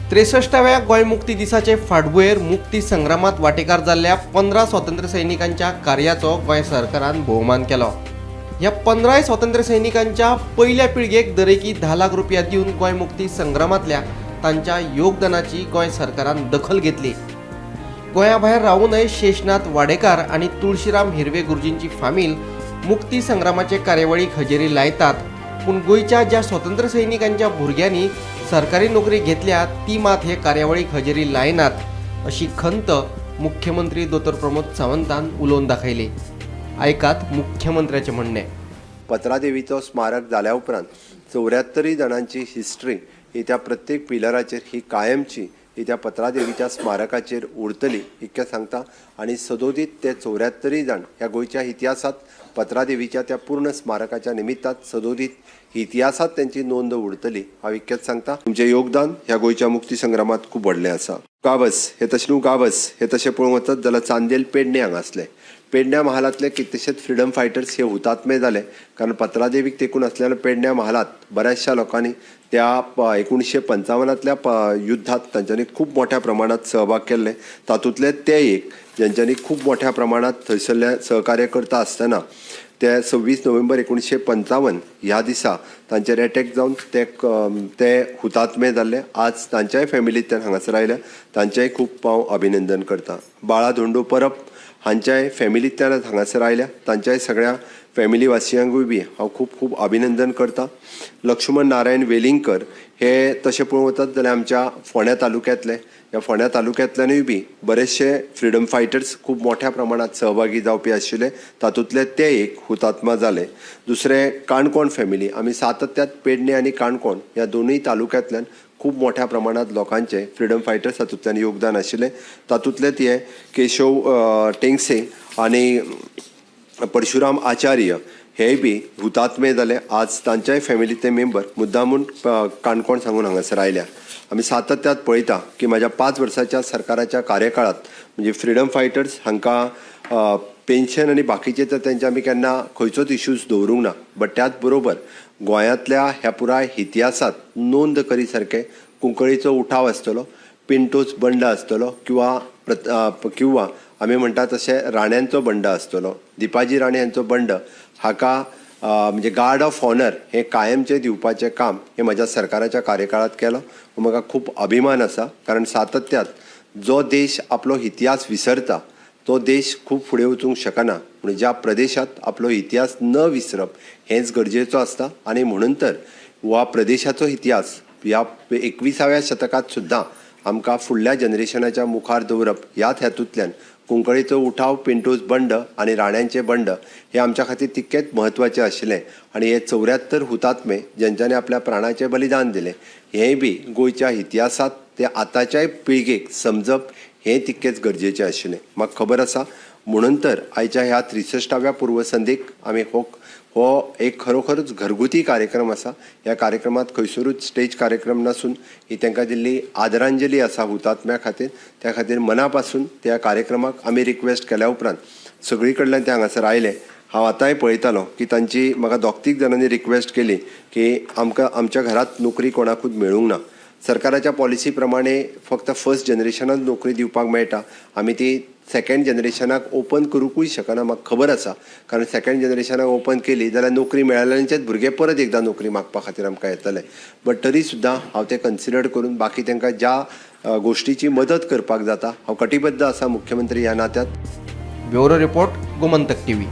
त्रेसश्टाव्या गोंय मुक्ती दिसाचे फाटभुंयेर मुक्ती संग्रामात वांटेकार जाल्ल्या 15 स्वातंत्र्य सैनिकांच्या कार्याचो गोंय सरकारान भोवमान केलो. ह्या 15 स्वातंत्र्य सैनिकांच्या पयल्या पिळगेक दरेकी 10 लाख रुपया दिवन गोंय मुक्ती संग्रामांतल्या तांच्या योगदानाची गोंय सरकारान दखल घेतली. गोंया भायर रावूनय शेषनाथ वाडेकार आनी तुळशीराम हिरवे गुरुजींची फामील मुक्ती संग्रामाचे कार्यावळीक हजेरी लायतात, पूण गोंयच्या ज्या स्वतंत्र सैनिकांच्या भुरग्यांनी सरकारी नोकरी घेतल्या ती मात हे कार्यावळीक हजेरी लायनात, अशी खंत मुख्यमंत्री दोतोर प्रमोद सावंतान उलोवन दाखयली. आयकात मुख्यमंत्र्याचें म्हणणें. पत्रादेवीचो स्मारक जाल्या उपरांत 74 जाणांची हिस्ट्री ही त्या प्रत्येक पिलराचेर ही कायमची ही त्या पत्रादेवीच्या स्मारकाचेर उरतली, इतकें सांगता. आनी सदोदीत ते 74 जाण ह्या गोंयच्या इतिहासात, पत्रादेवीच्या त्या पूर्ण स्मारकाच्या निमित्तात सदोदीत इतिहासात त्यांची नोंद उरतली, हांव इतकेंच सांगता. तुमचें योगदान ह्या गोंयच्या मुक्ती संग्रामात खूब व्हडलें आसा. गावस हे तशें न्हू, गावस हे तशें पळोवंक वचत जाल्यार चांदेल पेडणे हांगा आसले. पेडण्या महालांतले कितलेशेच फ्रिडम फायटर्स हे हुतात्मे जाले, कारण पत्रादेवीक तेकून आसल्यान पेडण्या महालात बऱ्याचशा लोकांनी त्या 1955तल्या युद्धात तांच्यांनी खूब मोठ्या प्रमाणात सहभाग केल्ले. तातूंतले ते एक ज्यांच्यांनी खूब मोठ्या प्रमाणात थंयसरले सहकार्य करता आसतना ते 26 नोव्हेंबर 1955 ह्या दिसा तांचेर एटॅक जावन ते ते हुतात्मे जाल्ले. आज तांच्याय फॅमिलींतल्यान हांगासर आयल्या, तांचेय खूब हांव अभिनंदन करता. बाळा धोंडू परब हांच्याय फॅमिलींतल्यान हांगासर आयल्या, तांच्याय सगळ्या फॅमिली वासियांकूय बी हांव खूब खूब अभिनंदन करता. लक्ष्मण नारायण वेलिंगकर हे तशें पळोवंक वचत जाल्यार आमच्या फोंड्या तालुक्यांतले. ह्या फोंड्या तालुक्यांतल्यानूय बी बरेचशे फ्रिडम फायटर्स खूब मोठ्या प्रमाणात सहभागी जावपी आशिल्ले. तातूंतले ते एक हुतात्मा जाले. दुसरे काणकोण फॅमिली. आमी सातत्यात पेडणे आनी काणकोण ह्या दोनूय तालुक्यांतल्यान खूब मोठ्या प्रमाणात लोकांचे फ्रिडम फायटर्स हातूंतल्यान योगदान आशिल्लें. तातूंतले ते केशव टेंगसे आनी परशुराम आचार्य हेय बी हुतात्मे जाले. आज तांच्याय फॅमिलींतले मेंबर मुद्दामून काणकोण सांगून हांगासर आयल्या. आमी सातत्यात पळयता की म्हाज्या 5 वर्साच्या सरकाराच्या कार्यकाळात म्हणजे फ्रिडम फायटर्स हांकां पेन्शन आनी बाकीचे तर तेंचे आमी केन्ना खंयचोच इश्यूज दवरूंक ना, बट त्याच बरोबर गोंयांतल्या ह्या पुराय इतिहासात नोंद करी सारकें कुंकळीचो उठाव आसतलो, पिंटोज बंड आसतलो किंवा किंवा आमी म्हणटा तशें राण्यांचो बंड आसतलो. दिपाजी राणे हांचो बंड हाका म्हणजे गार्ड ऑफ ऑनर हें कायमचें दिवपाचें काम हें म्हज्या सरकाराच्या कार्यकाळांत केलो. म्हाका खूब अभिमान आसा, कारण सातत्यात जो देश आपलो इतिहास विसरता तो देश खूब फुडें वचूंक शकना. पूण ज्या प्रदेशांत आपलो इतिहास न विसरप हेंच गरजेचो आसता आनी म्हणून तर ह्या प्रदेशाचो इतिहास ह्या 21व्या शतकांत सुद्दां आमकां फुडल्या जनरेशनाच्या मुखार दवरप ह्याच हेतूंतल्यान कुंकळीचो उठाव, पिंटोज बंड आनी राण्यांचे बंड हे आमच्या खातीर तितकेच म्हत्वाचें आशिल्लें. आनी हे 74 हुतात्मे जेंच्यांनी आपल्या प्राणाचें बलिदान दिलें, हेंय बी गोंयच्या इतिहासांत ते आतांच्याय पिळगेक समजप हें तितकेंच गरजेचें आशिल्लें. म्हाका खबर आसा, म्हणून तर आयच्या ह्या त्रिसश्टाव्या पुर्वसंधीक आमी हो एक खरोखरूच घरगुती कार्यक्रम आसा. ह्या कार्यक्रमात खंयसरूच स्टेज कार्यक्रम नासून ही तांकां दिल्ली आदरांजली आसा हुतात्म्या खातीर. त्या खातीर मना पासून त्या कार्यक्रमाक आमी रिक्वेस्ट केल्या उपरांत सगळी कडल्यान ते हांगासर आयले. हांव आतांय पळयतालो की तांची म्हाका दोग तीग जाणांनी रिक्वेस्ट केली की आमकां आमच्या घरांत नोकरी कोणाकूच मेळूंक ना. सरकाराच्या पॉलिसी प्रमाणे फक्त फर्स्ट जनरेशनाक नोकरी दिवपाक मेळटा. आमी ती सेकंड जनरेशनाक ओपन करुंकूय शकना, म्हाका खबर आसा, कारण सेकंड जनरेशनाक ओपन केली जाल्यार नोकरी मेळ्ळ्यांचेच भुरगे परत एकदां नोकरी मागपा खातीर आमकां येतले. बट तरी सुद्दां हांव तें कन्सिडर करून बाकी तांकां ज्या गोश्टीची मदत करपाक जाता, हांव कटिबद्ध आसा मुख्यमंत्री ह्या नात्यात. Bureau report, Gomantak TV.